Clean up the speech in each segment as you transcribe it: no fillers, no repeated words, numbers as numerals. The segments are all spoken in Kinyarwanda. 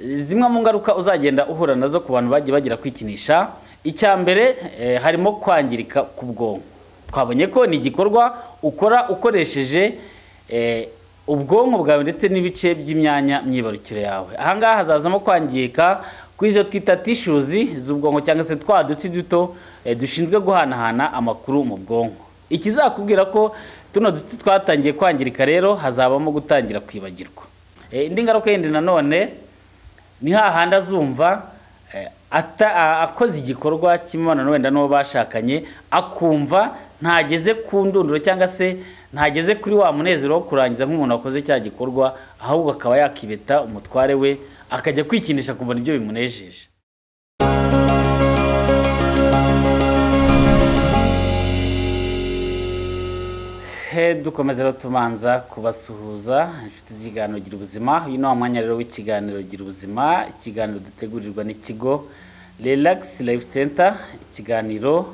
Zimwe mu ngaruka uzagenda uhura nazo ku bantu bagiye bagira kwikinisha, icya mbere harimo kwangirika k'ubwonko. Twabonye ko ni igikorwa ukora ukoresheje ubwonko bwawe ndetse n'ibice by'imyanya myibarukiro yawe. Aha ngaha hazazamo kwangirika kw'izo twita tissues z'ubwonko cyangwa se twa dutsi duto dushinzwe guhanahana amakuru mu bwonko. Ikizakubwira ko tuno duti twatangiye kwangirika rero hazabamo gutangira kwibagirwa. Indi ngaruka yindi nanone ni hahandi azumva akoze igikorwa cy'imibonano wenda n'uwo bashakanye, akumva ntageze ku ndunduro cyangwa se ntageze kuri wa munezero wo kurangiza nk'umuntu wakoze cya gikorwa, ahubwo akaba yakibeta umutware we akajya kwikinisha kumva nibyo bimunejeje. Dukomeza rero tumanza kubasuhuza inshuti z'ikiganiro Gira Ubuzima. Uyu ni wa mwanya rero w'ikiganiro Gira Ubuzima, ikiganiro dutegurirwa n'ikigo Relax Life Center, ikiganiro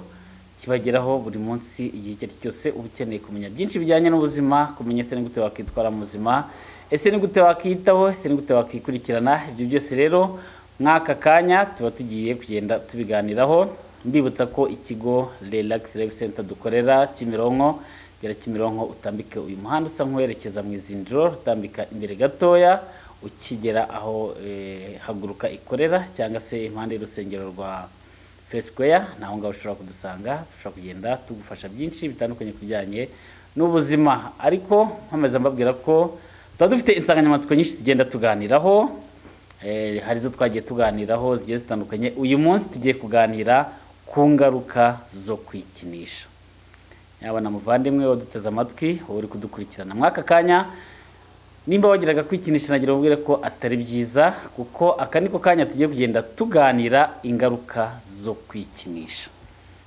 kibageraho buri munsi igihe icyo ari cyo cyose uba ukeneye kumenya byinshi bijyanye n'ubuzima, kumenya ese ni gute wakwitwara mu buzima, ese ni gute wakiyitaho, ese ni gute wakikurikirana. Ibyo byose rero mw'aka kanya tuba tugiye kugenda tubiganiraho. Mbibutsa ko ikigo Relax Life Center dukorera Kimironko, gera Kimironko utambike uyu muhanda usa nk'uwerekeza mu Izindiro, utambika imbere gatoya ukigera aho Haguruka ikorera cyangwa se impande y'urusengero rwa Square, naho ngaho ushobora kudusanga, dushobora kugenda tugufasha byinshi bitandukanye kubijyanye n'ubuzima. Ariko nkomeza mbabwira ko tuba dufite insanganyamatsiko nyinshi tugenda tuganiraho, hari izo twagiye tuganiraho zigiye zitandukanye. Uyu munsi tugiye kuganira ku ngaruka zo kwikinisha. Yabona muvandimwe waduteze amatwi, wowe uri kudukurikirana mwaka kanya, nimba wagiraga kwikinisha nagira ubwire ko atari byiza, kuko aka niko kanya tugiye kugenda tuganira ingaruka zo kwikinisha.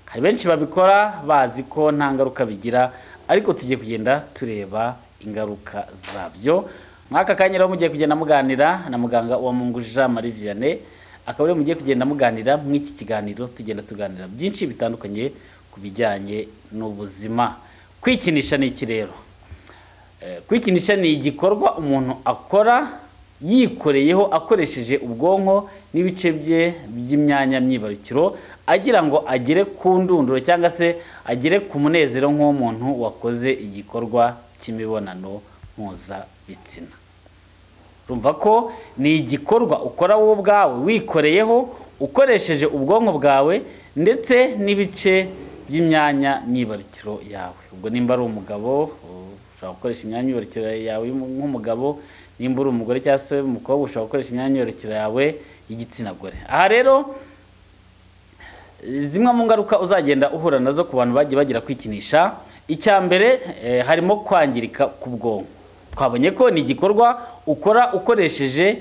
Hari benshi babikora bazi ko nta ngaruka bigira, ariko tugiye kugenda tureba ingaruka zabyo. Mwaka kanya rero mugiye kugenda muganira na muganga wa Mungu Jean Marie Vianney, akaba rero mugiye kugenda muganira mw'iki kiganiro tugenda tuganira byinshi bitandukanye ku bijyanye n'ubuzima. Kwikinisha ni iki rero? Kwikinisha ni igikorwa umuntu akora yikoreyeho akoresheje ubwonko n'ibice bye by'imyanya myibarukiro, agira ngo agere ku ndunduro cyangwa se agere ku munezero nk'umuntu wakoze igikorwa cy'imibonano mpuzabitsina. Urumva ko ni igikorwa ukora wowe ubwawe wikoreyeho ukoresheje ubwonko bwawe ndetse n'ibice by'imyanya myibarukiro yawe. Ubwo nimba ari umugabo ushobora gukoresha imyanya myibarukiro yawe nk'umugabo, nimba uri umugore cyangwa se umukobwa ushobora gukoresha imyanya myibarukiro yawe y'igitsina gore. Aha rero zimwe mu ngaruka uzagenda uhura nazo ku bantu bagiye bagira kwikinisha, icya mbere harimo kwangirika k'ubwonko. Twabonye ko ni igikorwa ukora ukoresheje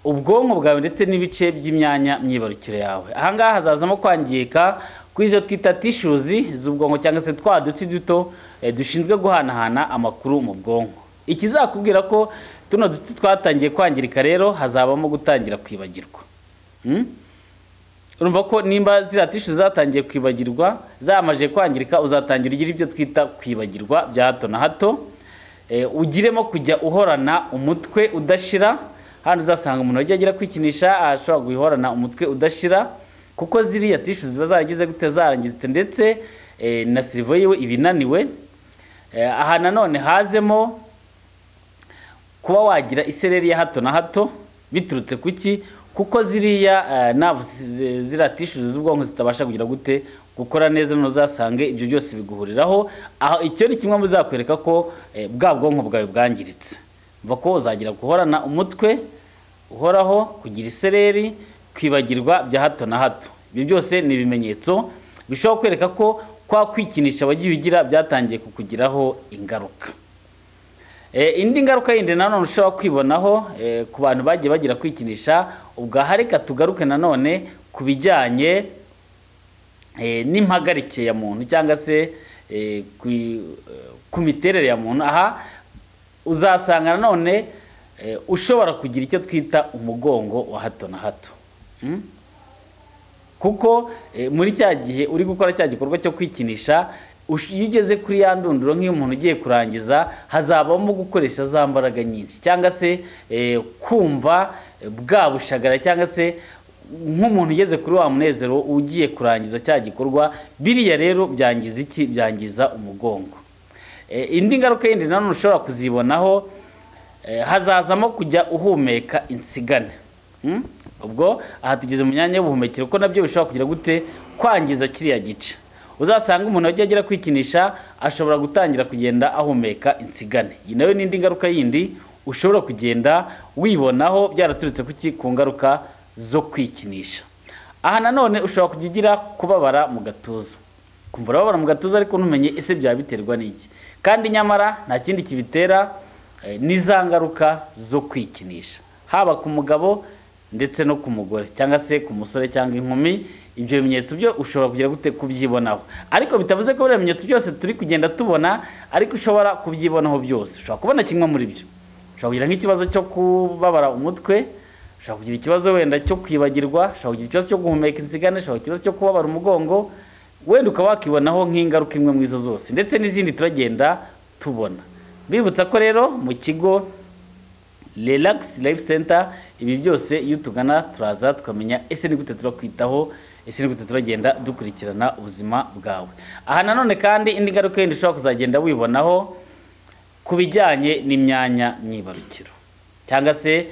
ubwonko bwawe ndetse n'ibice by'imyanya myibarukiro yawe. Aha ngaha hazazamo kwangirika kw'izo twita tissues z'ubwonko cyangwa se twa dutsi duto dushinzwe guhanahana amakuru mu bwonko. Ikizakubwira ko tuno duti twatangiye kwangirika rero hazabamo gutangira kwibagirwa. Urumva ko nimba ziriya tissues zatangiye kwibagirwa, zamaje kwangirika, uzatangira ugira ibyo twita kwibagirwa bya hato na hato. Ugiremo kujya uhorana umutwe udashira. Hano uzasanga umuntu wagiye agira kwikinisha ashobora guhorana umutwe udashira, kuko ziriya tissues ziba zaragize gute, zarangiritse, ndetse na cerveau yiwe ibinaniwe. Aha nanone hazemo kuba wagira isereri ya hato na hato biturutse kuki, kuko ziriya ziriya tissues z'ubwonko zitabasha kugira gute gukora neza, ntuzasange ibyo byose biguhuriraho. Aho icyo ni kimwe muzakwereka ko bwa bwonko bwawe bwangiritse. Mva ko uzagira guhorana umutwe uhoraho, kugira isereri, kwibagirwa bya hato na hato. Ibyo byose ni ibimenyetso bishobora kwereka ko kwa kwikinisha wagiye ugira byatangiye kukugiraho ingaruka. Indi ngaruka yindi nanone ushobora kwibonaho ku bantu bagiye bagira kwikinisha, ubwo reka tugaruke nanone ku bijyanye n'impagarike ya muntu cyangwa se ku miterere ya muntu. Aha uzasanga nanone ushobora kugira icyo twita umugongo wa hato na hato. Kuko muri cya gihe uri gukora cya gikorwa cyo kwikinisha Iyo ugeze kuri ya ndunduro, nk'iyo umuntu ugiye kurangiza, hazabamo gukoresha za mbaraga nyinshi, cyangwa se kumva bwa bushagara, cyangwa se nk'umuntu ugeze kuri wa munezero ugiye kurangiza cya gikorwa. Biriya rero byangiza iki? Byangiza umugongo. Indi ngaruka yindi nanone ushobora kuzibonaho, hazazamo kujya uhumeka insigane. Ubwo aha tugeze mu myanya y'ubuhumekero, ko nabyo bishobora kugira gute? Kwangiza kiriya gice. Uzasanga umuntu wagiye agera kwikinisha ashobora gutangira kugenda ahumeka insigane. Iyi nayo ni indi ngaruka yindi ushobora kugenda wibonaho byaraturutse kuki? Ku ngaruka zo kwikinisha. Aha nanone ushobora kujya ugira kubabara mu gatuza, kumva urababara mu gatuza ariko ntumenye ese byaba biterwa n'iki, kandi nyamara nta kindi kibitera, ni za ngaruka zo kwikinisha, haba ku mugabo ndetse no ku mugore, cyangwa se ku musore cyangwa inkumi. Ibyo bimenyetso byo ushobora kugira gute? Kubyibonaho. Ariko bitavuze ko biriya bimenyetso byose turi kugenda tubona ariko ushobora kubyibonaho byose. Ushobora kubona kimwe muri byo. Ushobora kugira nk'ikibazo cyo kubabara umutwe, ushobora kugira ikibazo wenda cyo kwibagirwa, ushobora kugira ikibazo cyo guhumeka insigane, ushobora kugira ikibazo cyo kubabara umugongo, wenda ukaba wakibonaho nk'ingaruka imwe mu izo zose, ndetse n'izindi turagenda tubona. Bibutsa ko rero mu kigo Relax Life Center ibi byose iyo tugana turaza tukamenya ese ni gute turakwitaho, ese ni gute turagenda dukurikirana ubuzima bwawe. Aha nanone kandi indi ngaruka yindi ushobora kuzagenda wibonaho ku bijyanye n'imyanya myibarukiro, cyangwa se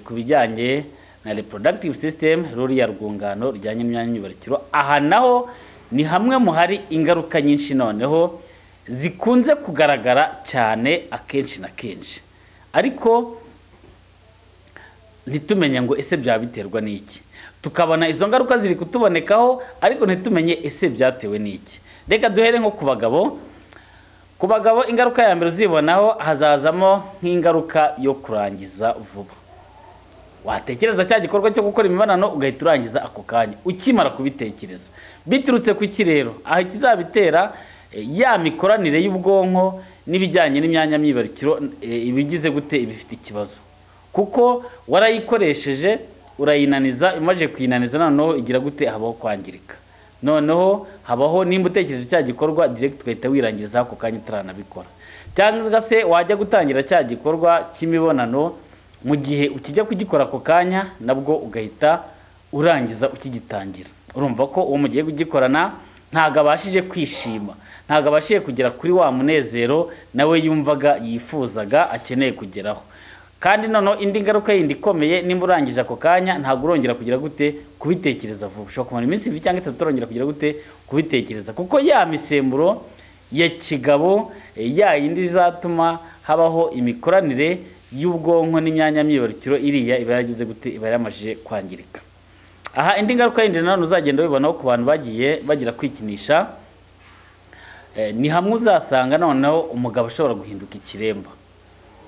ku bijyanye na reproductive system, ruriya rwungano rujyanye n'imyanya myibarukiro. Aha naho ni hamwe mu hari ingaruka nyinshi noneho zikunze kugaragara cyane akenshi na kenshi, ariko ntitumenye ngo ese byaba biterwa n'iki. Tukabona izo ngaruka ziri kutubonekaho ariko ntitumenye ese byatewe n'iki. Reka duhere nko ku bagabo. Ku bagabo ingaruka ya mbere uzibonaho hazazamo nk'ingaruka yo kurangiza vuba. Watekereza cya gikorwa cyo gukora imibonano ugahita urangiza ako kanya ukimara kubitekereza. Biturutse ku iki rero? Aho ikizabitera, ya mikoranire y'ubwonko n'ibijyanye n'imyanya myibarukiro ibigize gute? Ibifite ikibazo, kuko warayikoresheje urayinaniza. Imaze kuyinaniza noneho igira gute? Habaho kwangirika. Noneho habaho nimba utekereje cya gikorwa direct ugahita wirangiriza ako kanya utaranabikora, cyangwa se wajya gutangira cya gikorwa cy'imibonano, mu gihe ukijya kugikora ako kanya nabwo ugahita urangiza ukigitangira. Urumva ko uwo mugiye kugikorana ntabwo abashije kwishima, ntabwo abashije kugera kuri wa munezero nawe yumvaga yifuzaga akeneye kugeraho. Kandi noneho indi ngaruka yindi ikomeye, nimba urangije ako kanya ntabwo urongera kugira gute? Kubitekereza vuba. Ushobora kumara iminsi 2 cyangwa 3 utarongera kugira gute? Kubitekereza, kuko ya misemburo ya kigabo, ya yindi izatuma habaho imikoranire y'ubwonko n'imyanya myibarukiro, iriya iba yaragize gute? Iba yaramajije kwangirika. Aha indi ngaruka yindi nanone uzagenda wibonaho ku bantu bagiye bagira kwikinisha, ni hamwe uzasanga noneho umugabo ashobora guhinduka ikiremba.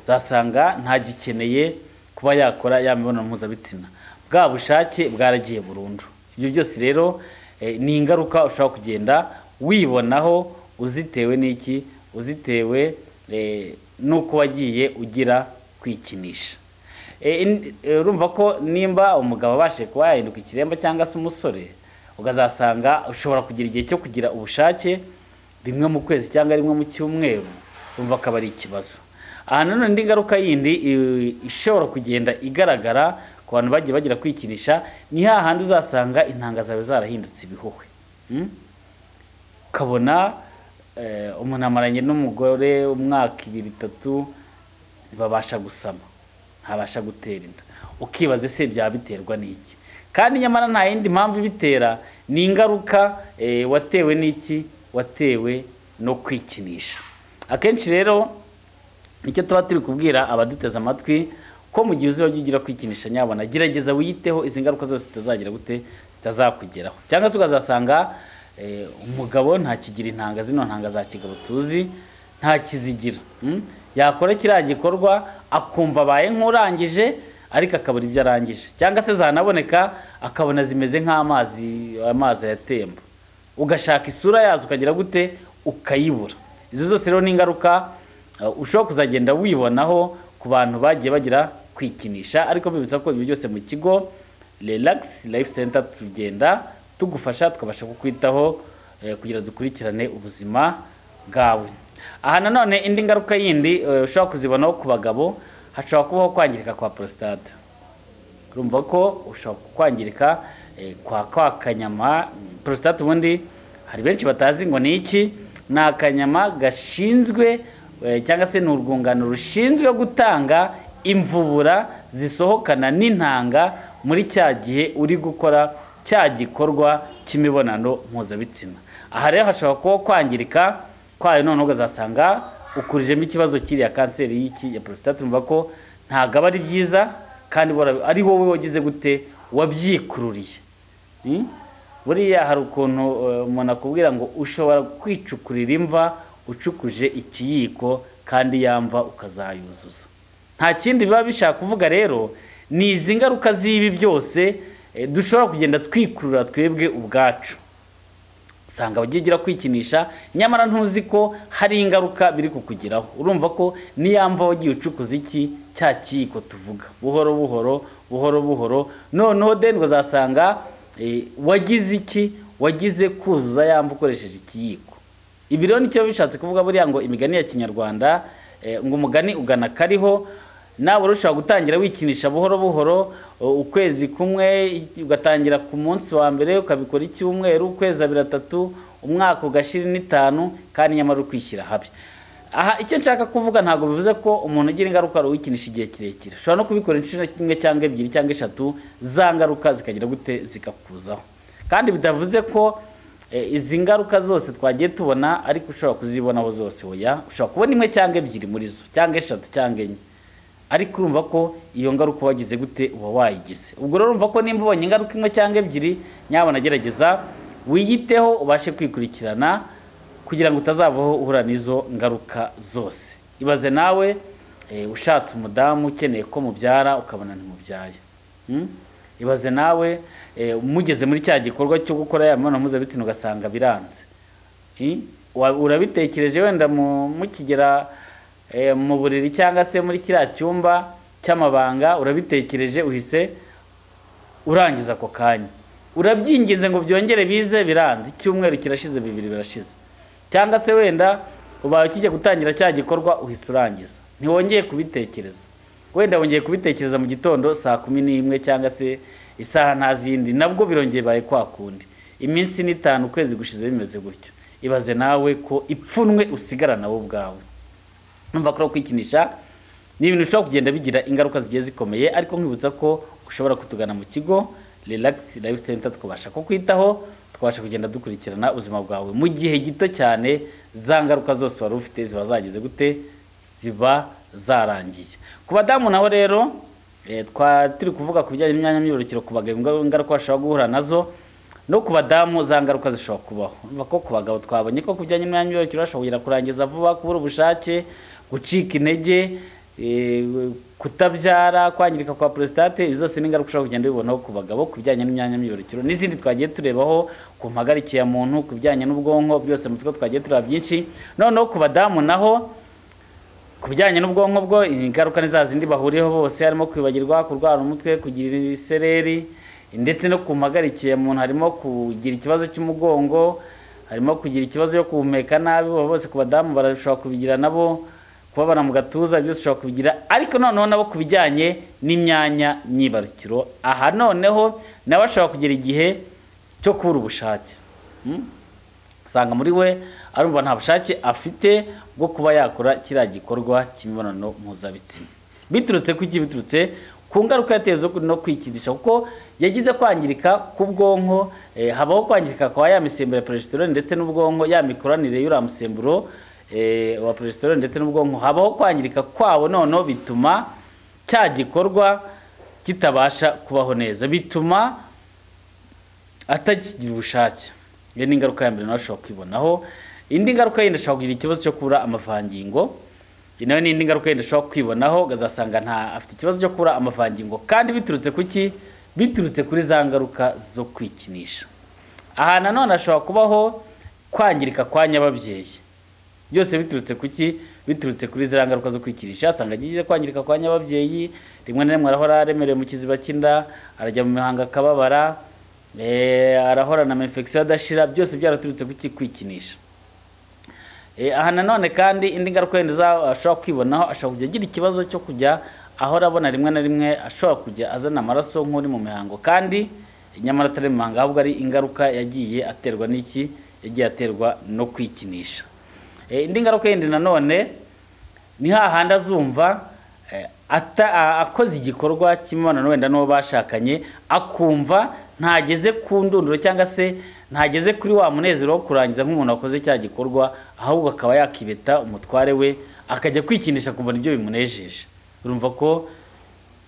Uzasanga ntagikeneye kuba yakora ya mibonano mpuzabitsina, bwa bushake bwaragiye burundu. Ibyo byose rero ni ingaruka ushobora kugenda wibonaho uzitewe n'iki? Uzitewe n'uko wagiye ugira kwikinisha. Urumva ko nimba umugabo abashije kuba yahinduka ikiremba cyangwa se umusore, ukazasanga ushobora kugira igihe cyo kugira ubushake rimwe mu kwezi cyangwa rimwe mu cyumweru, urumva akaba ari ikibazo. Aha nanone indi ngaruka yindi ishobora kugenda igaragara ku bantu bagiye bagira kwikinisha, ni hahandi uzasanga intanga zawe zarahindutse ibihuhwe. Ukabona umuntu amaranye n'umugore umwaka, 2, 3, ntibabasha gusama, ntabasha gutera inda. Ukibaza ese byaba biterwa n'iki? Kandi nyamara nta yindi mpamvu ibitera, ni ingaruka watewe n'iki? Watewe no kwikinisha. Akenshi rero nicyo tuba turi kubwira abaduteze amatwi, ko mu gihe uzajya ugira kwikinisha, nyabona gerageza wiyiteho, izi ngaruka zose zitazagira gute? Zitazakugeraho. Cyangwa se ukazasanga umugabo ntakigira intanga, zino ntanga za kigabo tuzi ntakizigira. Yakora kiriya gikorwa akumva abaye nk'urangije, ariko akabura ibyo arangije, cyangwa se zanaboneka akabona zimeze nk'amazi, amazi ayatemba, ugashaka isura yazo ukagira gute? Ukayibura. Izo zose rero ni ingaruka ushobora kuzagenda wibonaho ku bantu bagiye bagira kwikinisha. Ariko bibutsa ko ibi byose mu kigo Relax Life Center tugenda tugufasha, tukabasha kukwitaho kugira dukurikirane ubuzima bwawe. Aha nanone indi ngaruka yindi ushobora kuzibonaho ku bagabo, hashobora kubaho kwangirika kwa prostate. Urumva ko ushobora kwangirika kwa kanyama. Prostate ubundi hari benshi batazi ngo ni iki. Ni akanyama gashinzwe cyangwa se ni urwungano rushinzwe gutanga imvubura zisohokana n'intanga muri cya gihe uri gukora cya gikorwa cy'imibonano mpuzabitsina. Aha rero hashobora kuba kwangirika kwayo, noneho ukazasanga ukurijemo ikibazo kiriya kanseri y'iki ya prostate. Urumva ko ntabwo aba ari byiza, kandi ari wowe wagize gute, wabyikururiye. Buriya hari ukuntu umuntu akubwira ngo ushobora kwicukurira imva ucukuje ikiyiko, kandi yamva ukazayuzuza. Nta kindi biba bishaka kuvuga rero, ni izi ngaruka z'ibi byose dushobora kugenda twikurura twebwe ubwacu. Usanga abagiye kwikinisha nyamara ntuzi ko hari ingaruka biri kukugeraho. Urumva ko niyamva wagiye ucukuza iki cya kiyiko tuvuga buhoro buhoro buhoro buhoro, noneho den uzasanga wagize iki, wagize kuzuza yamva ukoresheje ikiyiko. Ibi rero nicyo bishatse kuvuga buriya ngo imigani ya Kinyarwanda, ngo umugani ugana kariho. Nawe urushobora gutangira wikinisha buhoro buhoro, ukwezi kumwe ugatangira ku munsi wa mbere ukabikora icyumweru, ukwezi abiri atatu, umwaka ugashira n'itanu, kandi nyamara ukwishyira habi. Aha icyo nshaka kuvuga ntabwo bivuze ko umuntu ugira ingaruka ari uwikinisha igihe kirekire. Ushobora no kubikora inshuro imwe cyangwa ebyiri cyangwa eshatu, za ngaruka zikagira gute, zikakuzaho. Kandi bitavuze ko izi ngaruka zose twagiye tubona ariko ushobora kuzibonaho zose. Oya, ushobora kubona imwe cyangwa ebyiri muri zo, cyangwa eshatu cyangwa enye, ariko urumva ko iyo ngaruka wagize gute, uba wayigize. Ubwo rero urumva ko nimba ubonye ingaruka imwe cyangwa ebyiri, nyabona gerageza wiyiteho ubashe kwikurikirana kugira ngo utazavaho uhura n'izo ngaruka zose. Ibaze nawe ushatse umudamu ukeneye ko mubyara ukabona ntimubyaye. Ibaze nawe mugeze muri cya gikorwa cyo gukora ya mibonano mpuzabitsina ugasanga biranze. Urabitekereje wenda mukigera mu buriri cyangwa se muri kiriya cyumba cy'amabanga, urabitekereje uhise urangiza ako kanya, urabyinginze ngo byongere bize, biranze, icyumweru kirashize, bibiri birashize. Cyangwa se wenda ubaye ukijya gutangira cya gikorwa uhise urangiza, ntiwongeye kubitekereza. Wenda wongeye kubitekereza mu gitondo saa 11 cyangwa se isaha nta zindi, nabwo birongeye baye kwa kundi. Iminsi n'itanu, ukwezi gushize bimeze gutyo. Ibaze nawe ko ipfunwe usigarana wowe ubwawe. Numva ko kwikinisha ni ibintu bishobora kugenda bigira ingaruka zigiye zikomeye, ariko nkwibutsa ko ushobora kutugana mu kigo Relax Life Center, tukabasha kukwitaho, tukabasha kugenda dukurikirana ubuzima bwawe mu gihe gito cyane. Za ngaruka zose wari ufite ziba zagize gute, ziba zarangiye. Ku badamu naho rero turi kuvuga ku bijyanye n'imyanya myibarukiro ku bagabo, ingaruka bashobora guhura nazo, no ku badamu za ngaruka zishobora kubaho. Urumva ko ku bagabo twabonye ko ku bijyanye n'imyanya myibarukiro bashobora kugira kurangiza vuba, kubura ubushake, gucika intege, kutabyara, kwangirika kwa prostate. Izo zose ni ingaruka ushobora kugenda ubibonaho ku bagabo ku bijyanye n'imyanya myibarukiro, n'izindi twagiye turebaho ku mpagarike ya muntu, ku bijyanye n'ubwonko, byose mu two twagiye tureba byinshi. Noneho ku badamu naho ku bijyanye n'ubwonko bwo ingaruka ni za zindi bahuriyeho bose, harimo kwibagirwa, kurwara umutwe, kugira isereri, ndetse no ku mpagarike ya muntu harimo kugira ikibazo cy'umugongo, harimo kugira ikibazo cyo guhumeka nabi. Bose ku badamu barashobora kubigira nabo, kubabara mu gatuza, byose ushobora kubigira. Ariko noneho nabo ku bijyanye n'imyanya myibarukiro, aha noneho nabo ashobora kugira igihe cyo kubura ubushake. Usanga muri we arumva nta bushake afite bwo kuba yakora kiriya gikorwa cy'imibonano mpuzabitsina. Biturutse ku iki? Biturutse ku ngaruka yatewe no kwikinisha, kuko yagize kwangirika k'ubwonko, habaho kwangirika kwa ya misemburo ya progesterone ndetse n'ubwonko, ya mikoranire y'uriya musemburo wa progesterone ndetse n'ubwonko, habaho kwangirika kwabo, noneho bituma cya gikorwa kitabasha kubaho neza, bituma atakigira ubushake. Iyo ni ingaruka ya mbere nawe ashobora kwibonaho. Indi ngaruka yindi, ashobora kugira ikibazo cyo kubura amavangingo. Nayo ni indi ngaruka yindi ashobora kwibonaho, ukazasanga nta afite ikibazo cyo kubura amavangingo, kandi biturutse kuki? Biturutse kuri za ngaruka zo kwikinisha. Aha nanone ashobora kubaho kwangirika kwa nyababyeyi, byose biturutse kuki? Biturutse kuri ziriya ngaruka zo kwikinisha. Asanga agiye kwangirika kwa nyababyeyi, rimwe na rimwe arahora aremerewe mu kiziba cy'inda, arajya mu mihango akababara, arahorana ama infection adashira, byose byaraturutse kuki? Kwikinisha. Aha nanone kandi indi ngaruka yenda ashobora kwibonaho, ashobora kujya agira ikibazo cyo kujya ahora abona rimwe na rimwe ashobora kujya azana amaraso nk'uri mu mihango, kandi nyamara atari mu mihango, ahubwo ari ingaruka yagiye aterwa n'iki? Yagiye aterwa no kwikinisha. Indi ngaruka yindi nanone ni hahandi azumva akoze igikorwa cy'imibonano wenda n'uwo bashakanye, akumva ntageze ku ndunduro cyangwa se ntageze kuri wa munezero wo kurangiza nk'umuntu wakoze cya gikorwa, ahubwo akaba yakibeta umutware we akajya kwikinisha kumva ibyo bimunejeje. Urumva ko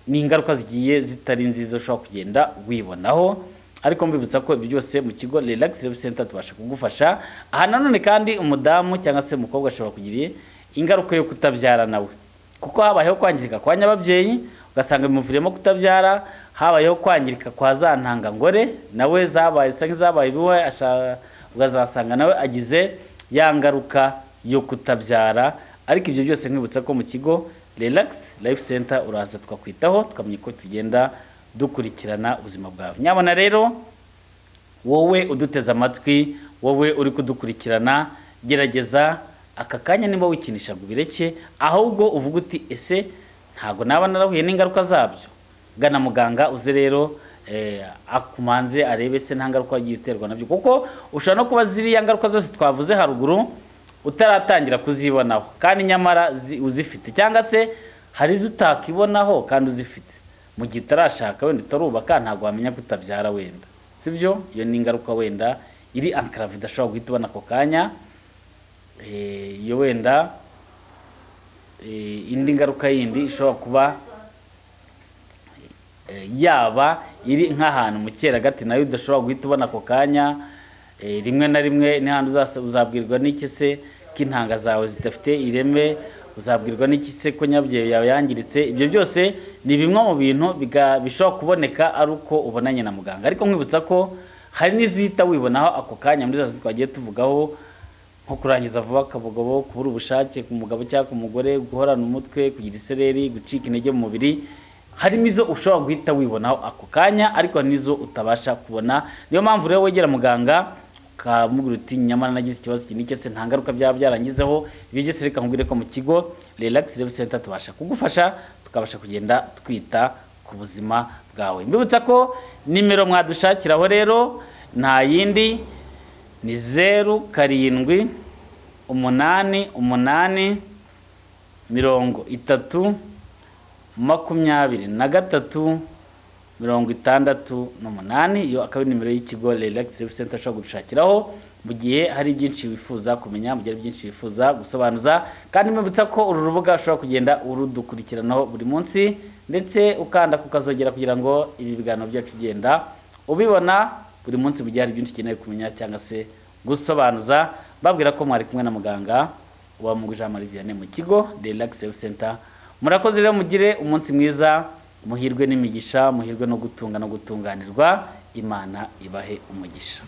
ni ingaruka zigiye zitari nziza ushobora kugenda wibonaho, ariko mbibutsa ko ibyo byose mu kigo Relax Life Center tubasha kugufasha. Aha nanone kandi umudamu cyangwa se umukobwa ashobora kugira ingaruka yo kutabyara nawe, kuko habayeho kwangirika kwa nyababyeyi ugasanga bimuviriyemo kutabyara, habayeho kwangirika kwa za ntangangore nawe zabaye isa nk'izabaye ibiwe, ukazasanga nawe agize ya ngaruka yo kutabyara. Ariko ibyo byose nkwibutsa ko mu kigo Relax Life Center uraza tukakwitaho, tukamenya uko tugenda dukurikirana ubuzima bwawe. Nyabona rero wowe uduteze amatwi, wowe uri kudukurikirana, gerageza aka kanya niba wikinisha ngo ubireke, ahubwo uvuga uti ese ntago naba narahuye n'ingaruka zabyo. Gana muganga uze rero akumanze arebe se nta ngaruka wagiye uterwa nabyo, kuko ushobora no kuba ziriya ngaruka zose twavuze haruguru utaratangira kuzibonaho kandi nyamara uzifite, cyangwa se hari izo utakibonaho kandi uzifite. Mu gihe utarashaka wenda utarubaka ntabwo wamenya ko utabyara wenda, sibyo? Iyo ni ingaruka wenda iri enclave udashobora guhita ubona ako kanya. Iyo wenda indi ngaruka yindi ishobora kuba yaba iri nk'ahantu mu cyeragati nayo udashobora guhita ubona ako kanya. Rimwe na rimwe n'ahandi uzabwirwa n'iki se ko intanga zawe zidafite ireme, uzabwirwa n'iki se ko nyabyeyi yawe yangiritse. Ibyo byose ni bimwe mu bintu bishobora kuboneka ari uko ubonanye na muganga. Ariko nkwibutsa ko hari n'izo uhita wibonaho ako kanya muri za twagiye tuvugaho, nko kurangiza vuba akabugabo, kubura ubushake ku mugabo cyangwa ku mugore, guhorana umutwe, kugira isereri, gucika intege mu mubiri. Harimo izo ushobora guhita wibonaho ako kanya, ariko hari n'izo utabasha kubona. Niyo mpamvu rero wegera muganga ukamubwira uti nyamara nagize ikibazo iki n'iki, se nta ngaruka byaba byarangizeho. Ibyo byose reka nkubwire ko mu kigo Relax Life Center tubasha kugufasha, tukabasha kugenda twita ku buzima bwawe. Mbibutsa ko nimero mwadushakiraho rero nta yindi, ni 0 7 8 8 30 23 68. Iyo akaba ari nimero y'ikigo Relax Life Center ushobora gushakiraho mu gihe hari byinshi wifuza kumenya, mu gihe hari byinshi wifuza gusobanuza. Kandi mbibutsa ko uru rubuga ushobora kugenda urudukurikiranaho buri munsi, ndetse ukanda kukazogera kugira ngo ibi biganiro byacu ugenda ubibona buri munsi mu gihe hari byinshi ukeneye kumenya cyangwa se gusobanuza. Babwira ko mwari kumwe na muganga wa Mungu Jean Marie Vianney mu kigo Relax Life Center. Murakoze rero, mugire umunsi mwiza, muhirwe n'imigisha, muhirwe no gutunga no gutunganirwa. Imana ibahe umugisha.